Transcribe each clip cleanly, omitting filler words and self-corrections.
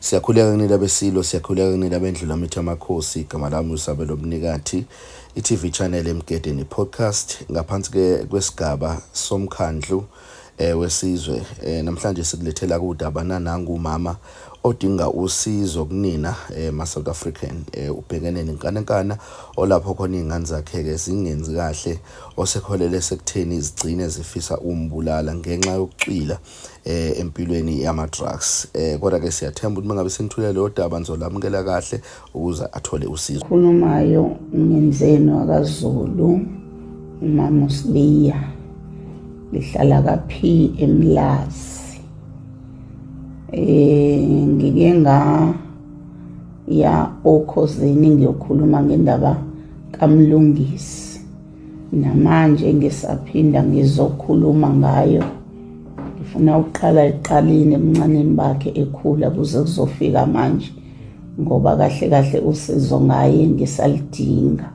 Siyakhuleka kunina besilo, siyakhuleka kunina bendlula mithi amakhosi. Igama lami uSabelo Mnikathi, i-TV channel Emgedeni podcast ngaphansi ke kwesigaba somkhandlu wesizwe. Namhlanje sikulethela kudaba nanangu umama odinga usizo kunina ma South African, ubhekene nenkanenkana olapho khona izingane zakhe ke zingenzi kahle, osekholele sekutheni zigcine zifisa umbulala ngenxa yokucwila empilweni yama drugs. Kodwa ke siyathemba ukuthi mangabe senithule lo daba nizolamukela kahle ukuze athole usizo. Khulumayo ngenzeni wakaZulu, umama uSibiya, ngihlala ka P eMlazi. Ngike nga ya okhozini ngiyokhuluma ngendaba kaMlungisi, namanje ngisaphinda ngizokhuluma ngayo. Ngifuna ukuqala eqaleni ebuncaneni bakhe ekhula kuze kuzofika manje, ngoba kahle kahle usizo ngaye ngisalidinga.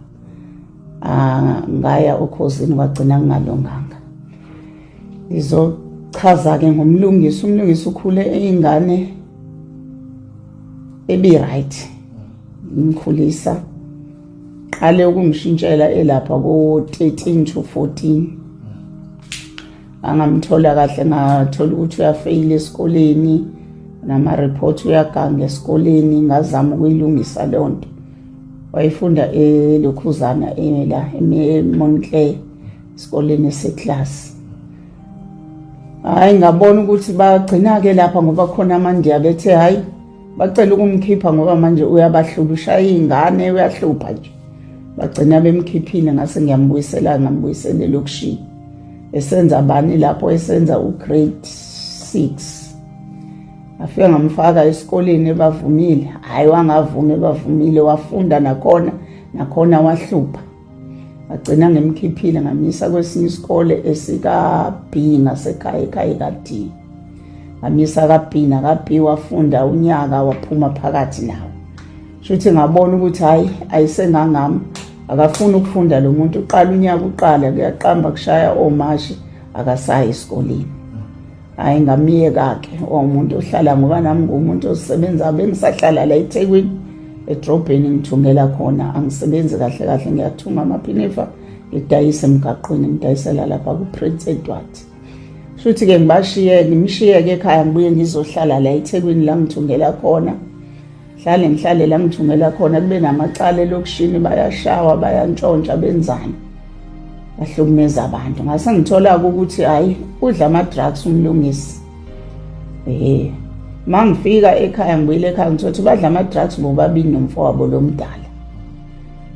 Ngaya okhozini kwagcina kungalunganga. Ngizochaza ke ngoMlungisi. UMlungisi ukhule eyingane ebi right, ngimkhulisa qale ukungishintshela elapha ko 13 to 14. Angamthola kahle, ngathola ukuthi uyafeyila esikoleni, nama report uyaganga esikoleni. Ngazama ukuyilungisa leyo nto. Wayefunda elokhuzana la eMontclair, esikoleni seclass. Hayi, ngabona ukuthi bagcina ke lapha ngoba khona amaNdiya bethe hayi bacela ukumkhipha ngoba manje uyabahlula, ushaya iy'ngane, uyahlupha nje. Bagcina bemkhiphile, ngase ngiyambuyisela, ngambuyisela elokishini. Esenza bani lapho? Esenza u-grade 6. Afike ngamfaka esikoleni ebavumile, hhayi wangavuma, ebavumile wafunda nakhona, nakhona wahlupha. Agcina ngimkhiphile ngamisa kwesinye isikole esika-B ngasekhaya, ekhaya ka-D. Ngamisa ka-B, naka-B wafunda unyaka waphuma phakathi nawo. Shuthi ngabona ukuthi hhayi ayisengangami, akafuni ukufunda lo muntu. Uqala unyaka uqala kuyaqamba kushaya omashi, akasayi esikoleni. Hhayi ngamiyeka-ke umuntu ohlala, ngoba nami ngumuntu osebenzayo, bengisahlala la eThekwini edrobheni ngithungela khona. Angisebenzi kahle kahle, ngiyathunga amaphinifa ngidayise emgaqweni, ngidayisela lapha ku-Prince Edward. Shuthi-ke ngibashiye, ngimshiye-ke ekhaya, ngibuye ngizohlala la eThekwini la ngithungela khona. Hlale ngihlale la ngithungela khona, kube namacala elokishini, bayashawa, bayantshontsha, benzani, bahlukumeza abantu. Ngase ngithola-ke ukuthi hhayi udla ama-drugs uMlungisi. Mangifika ekhaya, ngibuyile ekhaya, ngithola ukuthi badla ama-drugs bobabili nomfowabo lo mdala.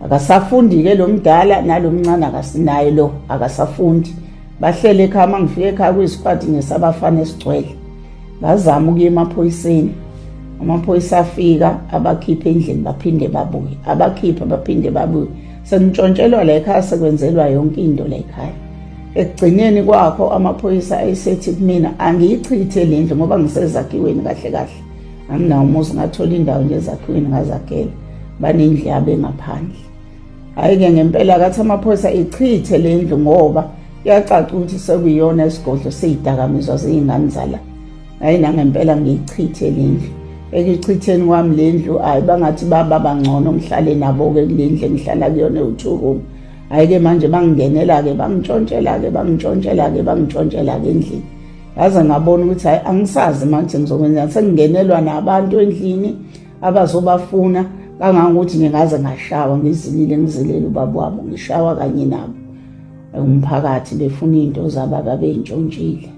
Akasafundi-ke lo mdala, nalo mncane akasinaye lo akasafundi. Bahlele ekhaya, mangifika ekhaya kuyisikwadi ngesabafana esigcwele. Bazama ukuya emaphoyiseni, amaphoyisa afika abakhipha endlini, baphinde babuye, abakhipha baphinde babuye. Sengintshontshelwa la ekhaya, sekwenzelwa yonke into la ekhaya. Ekugcineni kwakho amaphoyisa ayesethi kumina angiyichithe le ndlu ngoba ngisezakhiweni kahle kahle, anginawo umuzi, ngathola indawo nje ezakhiweni ngazakhela, banendlu yabo engaphandle. Hhayi-ke ngempela kathi amaphoyisa ichithe le ndlu ngoba kuyacaca ukuthi sekuyiyona isigodlo seyidakamizwa ziyingane zala. Hhayi nangempela ngiyichithe le ndlu. Ekuyichitheni kwami le ndlu, hhayi bangathi baba bangcono ngihlale nabo-ke kule ndlu engihlala kuyona ewu-two room. Hhayi-ke manje bangingenela-ke, bangintshontshela-ke, bangintshontshela-ke, bangintshontshela-ke endlini. Ngaze ngabona ukuthi hhayi angisazi manje ngizokwenzani, sengingenelwa nabantu endlini abazobafuna, kangangokuthi nje ngaze ngashawa, ngizilile, ngizilele ubaba wabo, ngishawa kanye nabo umphakathi befuna iy'nto zabo ababey'ntshontshile.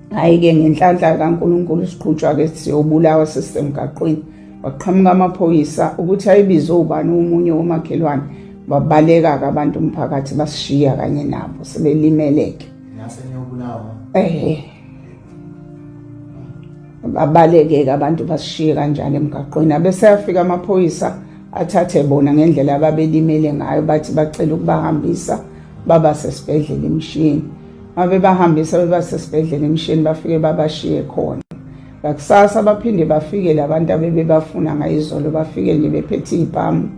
Hhayi-ke ngenhlanhla kaNkulunkulu siqhutshwa-ke siyobulawa sesisemgaqweni, waqhamuka amaphoyisa ukuthi ayibize ubani omunye womakhelwane, babaleka-ke abantu umphakathi basishiya kanye nabo sebelimeleke. Babaleke-ke abantu basishiye kanjalo emgaqweni. Abese afika amaphoyisa athathe bona ngendlela ababelimele ngayo, bathi bacela ukubahambisa baba sesibhedlela emshini. Mabebahambisa beba sesibhedlela emshini, bafike babashiye khona. Ngakusasa baphinde bafike labantu abebebafuna ngayizolo, bafike nje bephethe iy'bhamu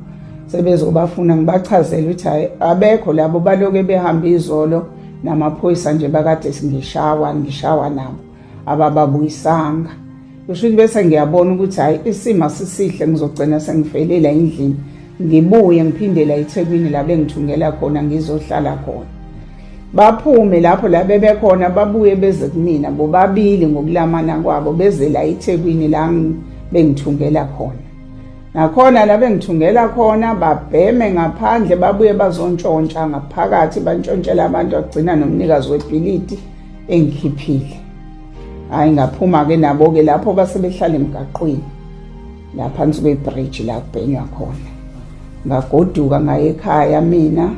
sebezobafuna. Ngibachazele ukuthi hhayi abekho labo, baloke behamba izolo namaphoyisa nje bakade ngishawa nabo, abababuyisanga. Kusho ukuthi bese ngiyabona ukuthi hhayi isimo asisihle, ngizogcina sengifelela endlini, ngibuye ngiphinde la eThekwini la bengithungela khona ngizohlala khona. Baphume lapho la bebekhona babuye beze kumina bobabili ngokulamana kwabo, beze la eThekwini la bengithungela khona. Nakhona la bengithungela khona babheme ngaphandle, babuye bazontshontsha ngaphakathi, bantshontshela abantu, agcina nomnikazi webhilidi engikhiphile. Hhayi ngaphuma-ke nabo-ke lapho base behlala emgaqweni la phansi kwebridge la kubhenywa khona. Ngagoduka ngaye ekhaya mina,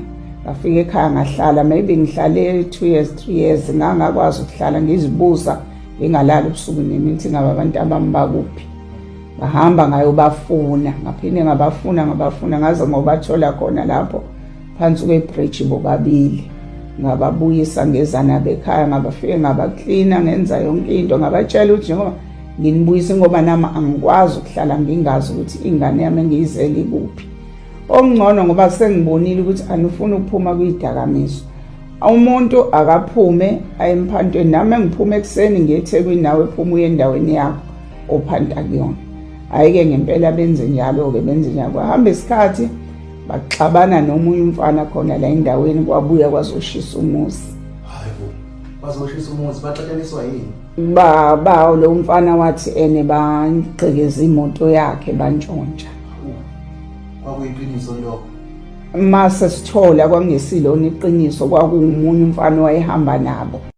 ngafika ekhaya ngahlala maybe ngihlale 2 years 3 years, ngangakwazi ukuhlala ngizibuza ngingalali ubusuku nemini ukuthi ngabe abantu abami bakuphi. Ngahamba ngayobafuna, ngaphinde ngabafuna ngabafuna ngaze ngobathola khona lapho phansi kwebridge bobabili. Ngababuyisa ngeza nabo ekhaya, ngabafike ngabaklina, ngenza yonke into, ngabatshela ukuthi njengoba nginibuyise ngoba nami angikwazi ukuhlala ngingazi ukuthi ingane yami engiyizele ikuphi. Okungcono ngoba sengibonile ukuthi anifuni ukuphuma kwidakamizwa, umuntu akaphume aye emphantweni, nami engiphume ekuseni ngiye eThekwini, nawe phuma uye endaweni yakho ophanta kuyona. Hhayi-ke ngempela benze njalo-ke, benze njalo. Kwahamba isikhathi baxabana nomunye umfana khona la endaweni, kwabuya kwazoshisa umuzi. Hayibo, kwazoshisa umuzi, baxatshaniswa yini? Ba lo mfana wathi ene bagqekeza imoto yakhe bantshontsha. Kwakuyiqiniso lokho? Mase sithola kwakungesilona iqiniso, kwakuwumunye umfana owayehamba nabo.